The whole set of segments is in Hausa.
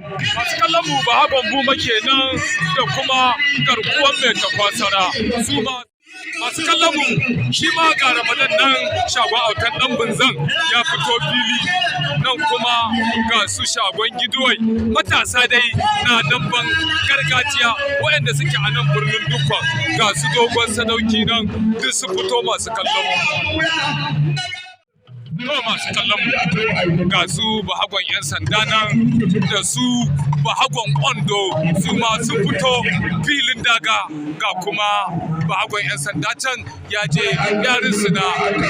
Masu kallon mu, Bahagon Buma kenan da kuma Garkuwan Mai Takwasara su ma. Masu kallon mu, shi ma ga Ramadan nan, Shagon Autan Dan Bunzan ya fito fili. Nan kuma ga su Shagon Giduwai. Matasa dai na damban gargajiya waɗanda suke a nan birnin Dukwa, ga su Dogon Sadauki nan, duk su fito, masu kallon mu. To, masu kallon mu, ga su Bahagon 'Yan Sanda nan da su Bahagon Ondo, su ma sun fito filin daga. Ga kuma Bahagon 'Yan Sanda can ya je ya risina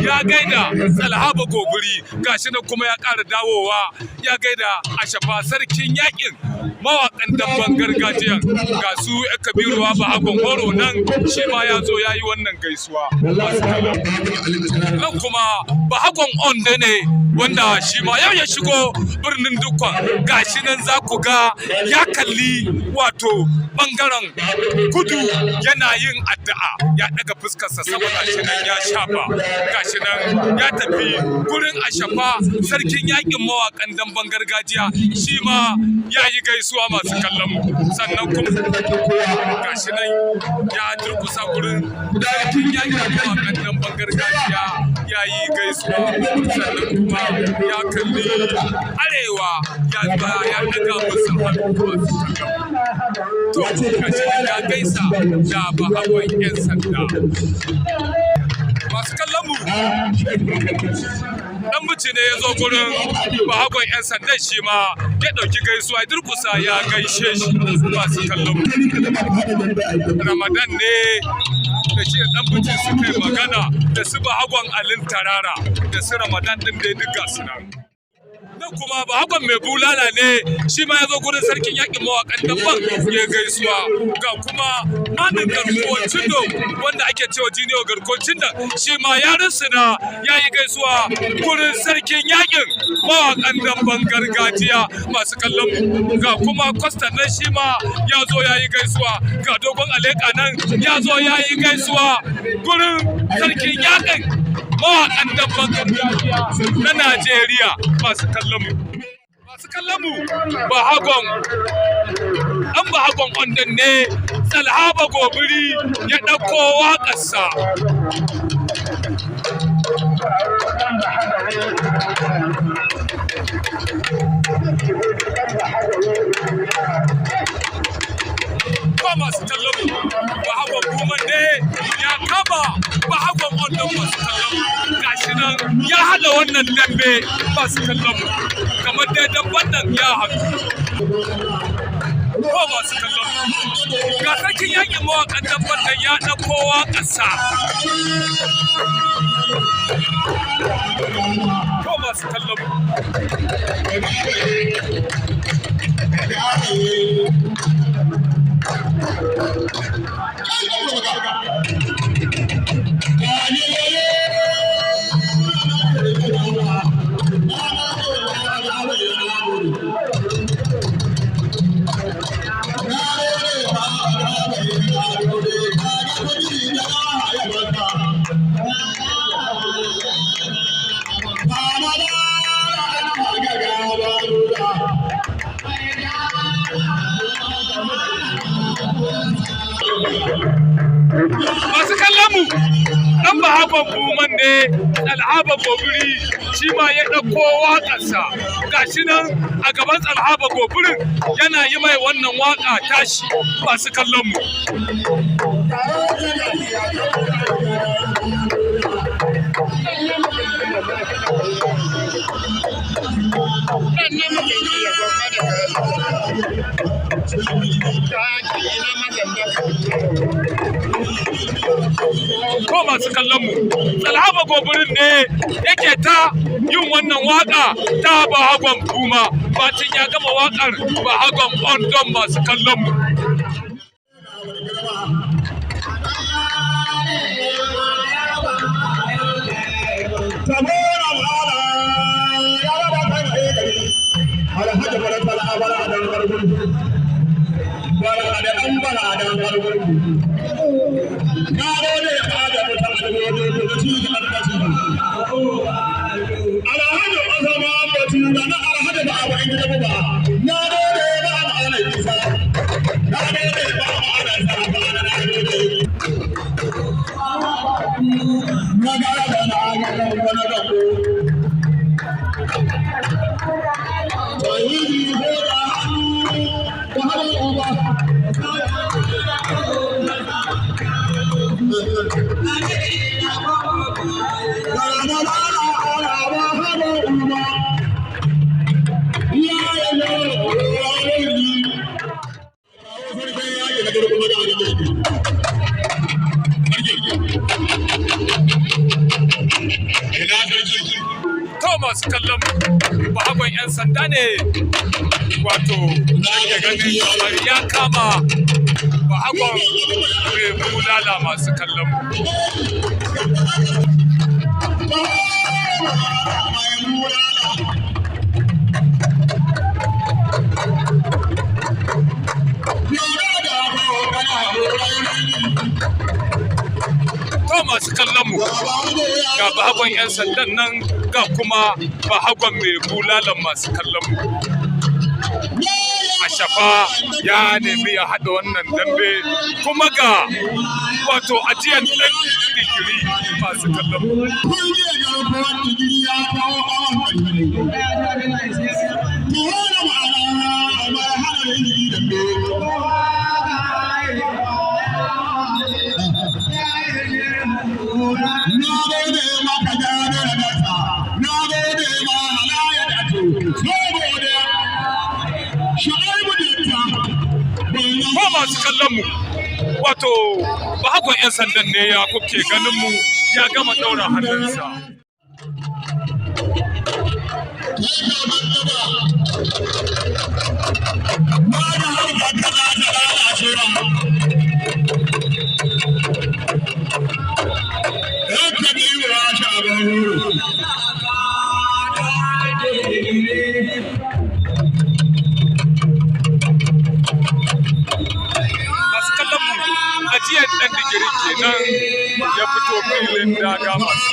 ya gaida Tsalhaba Gobiri. Gashi nan kuma ya ƙara dawowa ya gaida Ashafa, sarkin yakin mawaƙan damban gargajiya. Ga su Kabiruwa Bahagon Horo nan, shi ma ya zo ya yi wannan gaisuwa, masu kallon. Nan kuma Bahagon Ondo ne, wanda shi ma yau ya shigo birnin Dukwa. Gashi nan za ku ga ya kalli wato bangaren kudu yana yin addu'a, ya daga fuskarsa sama. Gashi nan ya shafa, gashi nan ya tafi gurin Ashafa, sarkin yakin mawakan damben gargajiya, shi ma ya yi gaisuwa, masu kallon mu. Sannan kuma gashi nan ya durkusa gurin sarkin yakin mawakan damben gargajiya, ya yi gaisuwa. Sannan kuma ya kalli arewa, ya ya daga musu hannu, masu kallon. To, gashi nan ya gaisa da Bahagon 'Yan Sanda, masu kallon mu. Dan Bici ne ya zo gurin Bahagon 'Yan Sandan, shi ma ya ɗauki gaisuwa, ya durkusa ya gaishe shi, masu kallon mu. Ramadan ne da shi da Dan Bici suka yi magana da su Bahagon Alin Tarara da su Ramadan din dai, duk ga su nan. Nan kuma Bahagon Mai Bulala ne, shi ma ya zo gurin sarkin yakin mawakan dabban ya gaisuwa. Ga kuma Manin Garkuwar Cindo, wanda ake cewa Jiniyo Garkuwar Cindo, shi ma ya rusuna ya yi gaisuwa gurin sarkin yakin mawakan damban gargajiya, masu kallon mu. Ga kuma Kwastan nan, shi ma ya zo ya yi gaisuwa. Ga Dogon Aleka nan, ya zo ya yi gaisuwa gurin sarkin yakin mawakan damban gargajiya na Najeriya, masu kallon mu. Masu kallon mu, Bahagon an Bahagon Ondon ne, Tsalhaba Gobiri, ya ɗauko waƙarsa. Ba masu kallon mu, Bahagon Buman ne ya kama Bahagon Ondon, masu kallon mu. Gashi nan ya haɗa wannan dambe, masu kallon mu, kamar dai damben nan ya haɗu ko, masu kallon mu. Ga sarkin yakin mawaƙan damben nan ya ɗauko waƙarsa ko, masu kallon mu. Masu kallon mu, dan Bahagon Buman ne, Tsalhaba Gobiri, shi ma ya ɗauko waƙarsa. Gashi nan a gaban Tsalhaba Gobirin yana yi mai wannan waƙa tashi, masu kallon mu. Ko masu kallon mu, Tsalhaba Gobirin ne yake ta yin wannan waka ta Bahagon Buma, bacin ya gama wakar Bahagon Ondon, masu kallon mu. Alhaji Osama Batu da na Alhaji ba abu in gida ba. Na gode. To, masu kallon, bahagon 'yan sanda ne, wato nake ganin kamar ya kama bahagon mai bulala, masu kallon mu. To, masu kallon mu, ga bahagon 'yan sandan nan, ga kuma bahagon mai bulalan, masu kallon mu. Ashafa ya nemi ya haɗa wannan dambe, kuma ga wato ajiyan ɗan digiri, masu kallon mu. Ko masu kallon mu, wato bahagon 'yan sandan ne ya kuke ganin mu ya gama ɗaura hannunsa. Masu kallon mu, ajiyar ɗan digiri kenan ya fito filin daga, masu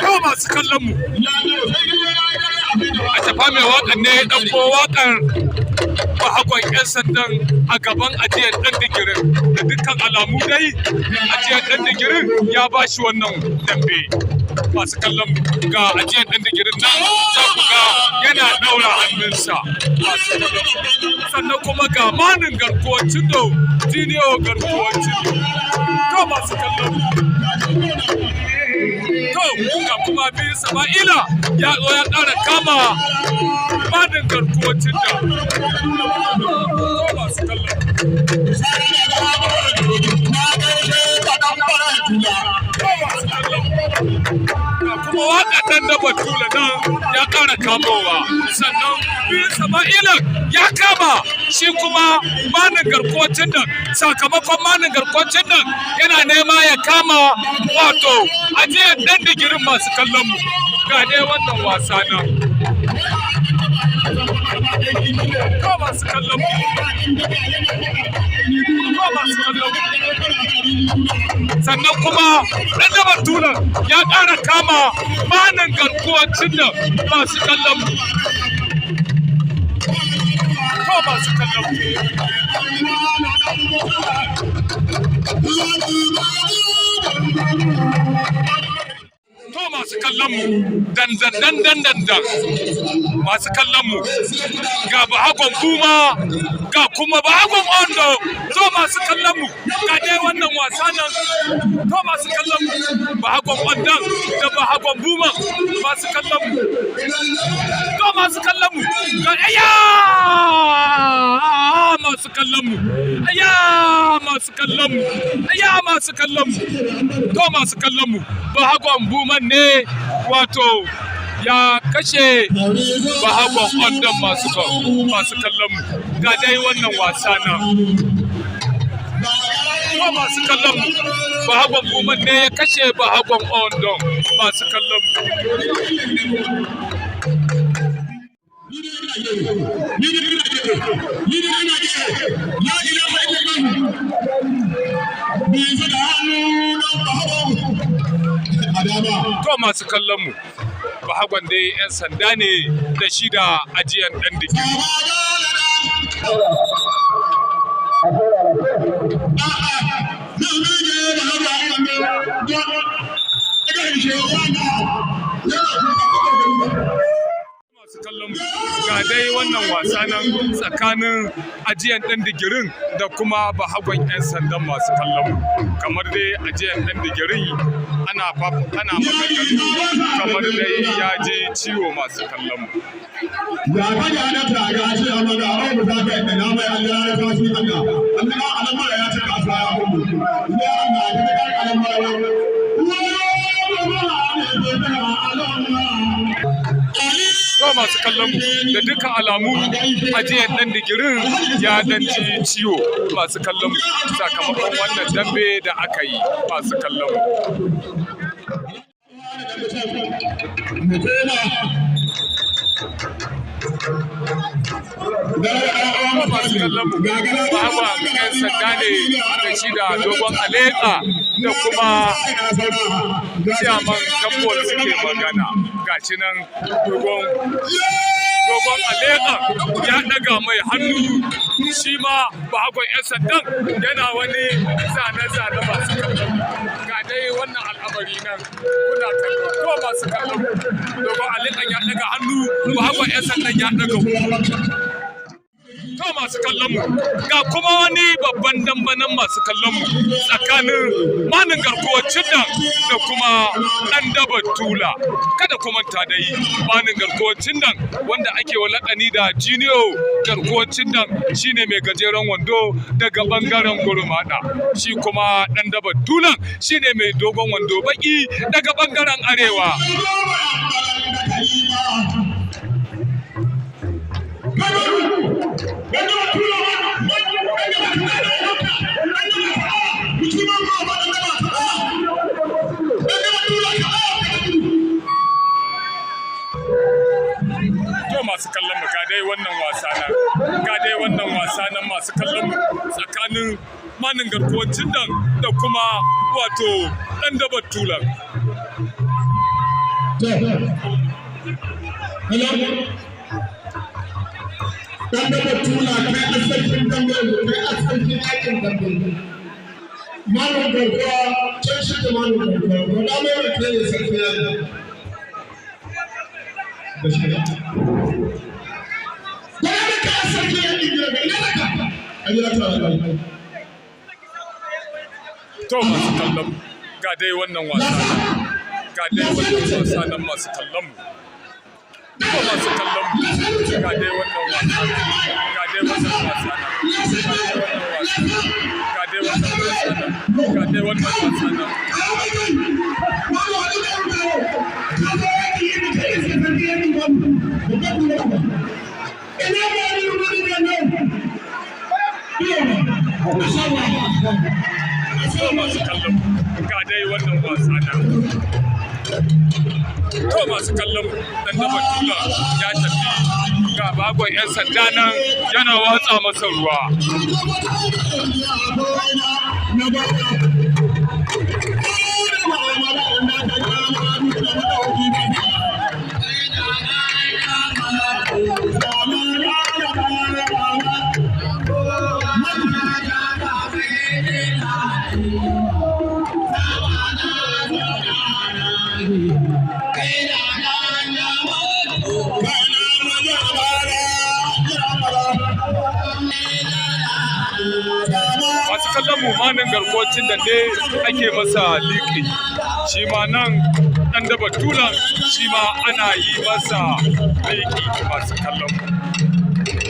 ko masu kallon mu, Ashafa mai waƙar ne ya ɗauko waƙar bahagon 'yan sandan a gaban ajiyar ɗan digirin. Da dukkan alamu dai ajiyar ɗan digirin ya ba shi wannan dambe. Masu kallon mu, ga ajiyar ɗan digirin nan, za ku ga yana ɗaura hannunsa, masu kallon mu. Sannan kuma ga manin garkuwar Cindo, Jiniyo garkuwar Cindo. To, masu kallon mu, to ga kuma biyu Sama'ila ya zo ya ƙara kama manin garkuwar Cindo. To, masu kallon to masu kallon, ga kuma waka ɗan da Batula nan ya ƙara kamowa. Sannan biyu Sama'ila ya kama shi kuma manin garkuwacin nan. Sakamakon manin garkuwacin nan yana nema ya kama wato ajiyar ɗan digirin. Masu kallon mu, ga dai wannan wasa nan. To, masu kallon mu, to masu kallon mu, sannan kuma ɗan dabar tulan ya ƙara kama manin garkuwacin nan, masu kallon mu. To, masu kallon mu, to masu kallon mu, dan dan dan dan dan dan, masu kallon mu, ga bahagon Buma, ga kuma bahagon Ondo. To, masu kallon mu, ga dai wannan wasa nan. To, masu kallon mu, bahagon Ondon da bahagon Buma, masu kallon mu. To, masu kallon mu, ga aya, masu kallon mu, aya, masu kallon mu, aya, masu kallon mu. To, masu kallon mu, bahagon Buman ne wato ya kashe bahagon Ondon. Masu kallon mu, ga dai wannan wasa nan. Ko masu kallon mu, bahagon Buman ne ya kashe bahagon Ondon, masu kallon mu. Ni ne ina gefe, ni ne ina gefe, la ilaha illallah. Bisa da hannu na. To, masu kallon mu, bahagon dai 'yan sanda ne da shi da ajiyan ɗan digiri. Masu kallon mu, ga dai wannan wasa nan tsakanin ajiyan ɗan digirin da kuma bahagon 'yan sandan. Masu kallon mu, kamar dai ajiyan ɗan digirin ana maganganu kamar dai ya ji ciwo, masu kallon mu. Ya ka ga na ta ga shi amma ga abu za ka yi na mai Allah ya ta shi Allah Allah alamma ya ce ka sa ya mu ya Allah ka ga alamma ya. To, masu kallon mu, da dukkan alamu ajiyan ɗan digirin ya dan ji ciwo, masu kallon mu, sakamakon wannan dambe da aka yi, masu kallon mu. Mu koma. Masu kallon mu, bahagon 'yan sanda ne da shi da Dogon Aleka da kuma Ciyaman Tambol suke magana. Gashi nan Dogon Aleka ya daga mai hannu, shi ma bahagon 'yan sandan yana wani zane-zane. Masu kallon, ga dai wannan al'amari nan kuna kallo. To, masu kallon, Dogon Aleka ya daga hannu, bahagon 'yan sandan ya daga. To, masu kallon mu, ga kuma wani babban dambanan, masu kallon mu, tsakanin Manin Garkuwar Cindan da kuma ɗan Dabar Tula. Kada ku manta dai, Manin Garkuwar Cindan, wanda ake wa laƙani da Jiniyo Garkuwar Cindan, shine mai gajeren wando daga bangaren Gurmada. Shi kuma ɗan Dabar Tulan shine mai dogon wando baki daga bangaren Arewa. To, masu kallon mu, ga dai wannan wasa nan, ga dai wannan wasa nan, masu kallon mu, tsakanin Manin Garkuwar Cindan da kuma wato ɗan Dabar Tulan. Hello? Dan da Tula, kai a sarkin dambe, kai a sarkin yakin dambe. Malam Garkuwa, can shi da Malam Garkuwa, gwada mai mai kai ne sarkin yakin. Da shi. Gwada mai kai a sarkin yakin gida ga ina da ka? Ai ya ta Allah. To, masu kallon mu, ga dai wannan wasa nan, ga dai wannan wasa nan, masu kallon mu. To, masu kallon mu, ga dai wannan wasa nan, ga dai wannan wasa nan, ga dai wannan wasa nan, ga dai wannan wasa nan. Ga dai wannan wasa nan. To, masu kallon mu, ga dai wannan wasa nan. To, masu kallon mu, dan Dabar Tula ya tafi, ga bagon 'yan sanda nan yana watsa masa ruwa. Masu kallon mu, Manin Garkocin da ne ake masa liƙi, shi ma nan ɗan Daba Tulan shi ma ana yi masa liƙi, masu kallon mu.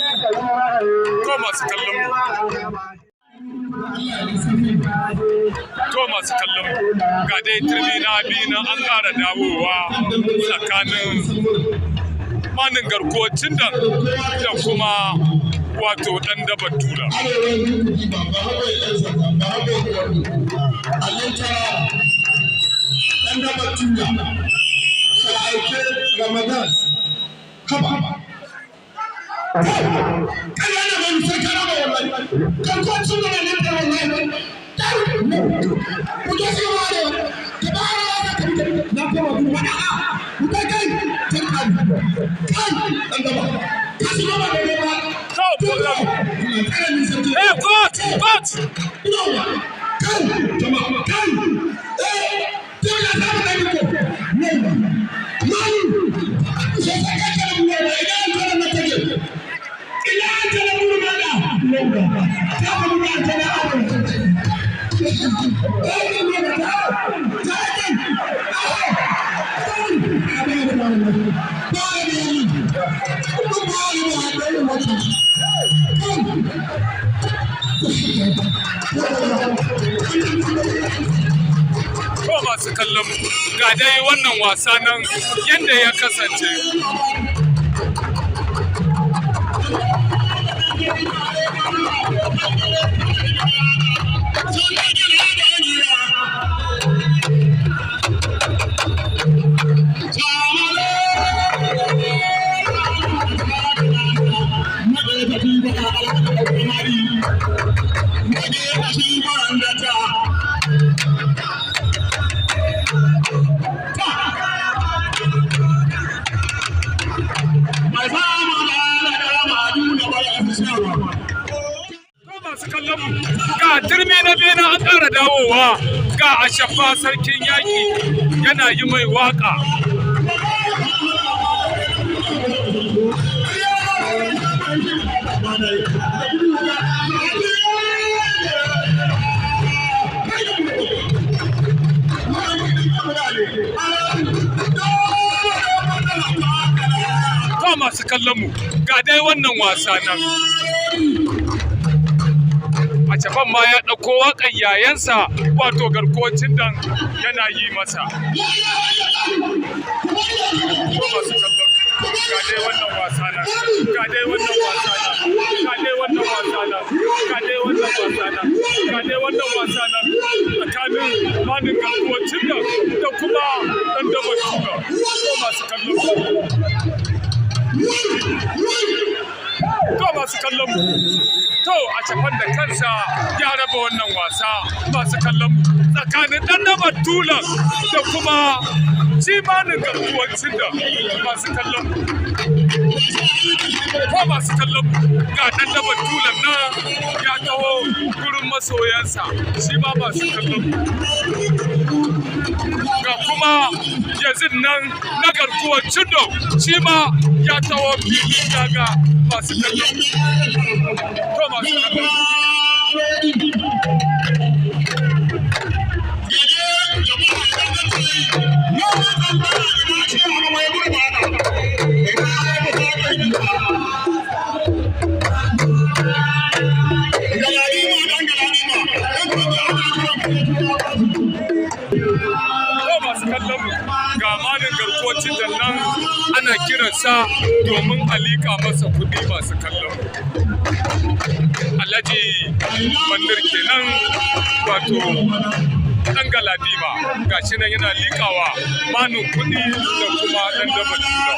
To, masu kallon mu, to, masu kallon mu, ga dai turmi na biyu nan an ƙara dawowa tsakanin Manin Garkuwar Cindan da kuma wato Ɗan Dabar Tula. Arewa yi ba ba hawa yan sanda ba hawa alintara ɗan daba tuya aike Ramadan haba kada da ban sai kana ba wallahi kan ko tun da ne da wallahi ku to sai ba da ka ba ya ka na ko ba ku wada ku kai kai kai kai ɗan daba ka shiga ba da ba. To, eh, coach, coach! Kai, jama'a, kai! Eh, to ya samu da ko? Ne. Mali. Sai ka ka mu ne, ina an tana na take. Ina an tana mu na da. Ta mu na tana abu. Eh, ne ne ta. Ta kai. Ah. Ba ne ni. Ba ne ni. Ko masu kallon mu, ga dai wannan wasa nan yadda ya kasance. Ko masu kallon mu, ga turmi na biyu na an ƙara dawowa, ga Ashafa Sarkin Yaƙi yana yi mai waƙa. Ko masu kallon mu, ga dai wannan wasa nan. Ashafan ma ya ɗauko waƙan yayansa, wato Garkuwacin Dan, yana yi masa. Ko masu kallon mu, ga dai wannan wasa nan, ga dai wannan wasa nan, ga dai wannan wasa nan, ga dai wannan wasa nan, ga dai wannan wasa nan tsakanin Manin Garkuwacin Dan da kuma Ɗan Dabar Tuga. Ko masu kallon mu. To, masu kallon mu. To, Ashafan da kansa ya raba wannan wasa, masu kallon mu, tsakanin Ɗan Dabar Tulan da kuma Jimanin Garkuwar Cinda, masu kallon mu. Ko masu kallon mu, ga Ɗan Dabar Tulan nan ya taho gurin masoyansa shi ma, masu kallon mu. Ga kuma yanzu nan na Garkuwar Cindo shi ma ya taho filin daga, masu kallon mu. To, masu kallon mu. Ko masu kallon mu, ga Manin Garkuwar Cindan nan ana kiransa domin a liƙa masa kuɗi, masu kallon mu. Alhaji Mandir kenan, wato Ɗan Galadima, gashi nan yana liƙawa Manin kuɗi da kuma Ɗan Daba Tura.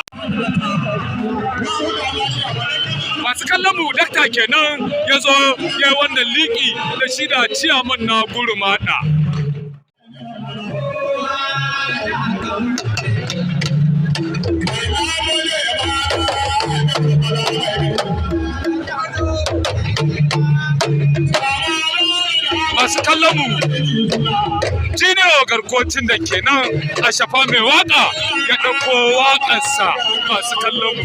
Masu kallon mu, dakta kenan ya zo ya yi wannan liƙi da shi da ciyaman na Gurmaɗa. Masu kallon mu, Jiniyo Garkocin da kenan, a Shafa mai waka ya ɗauko waƙarsa, masu kallon mu.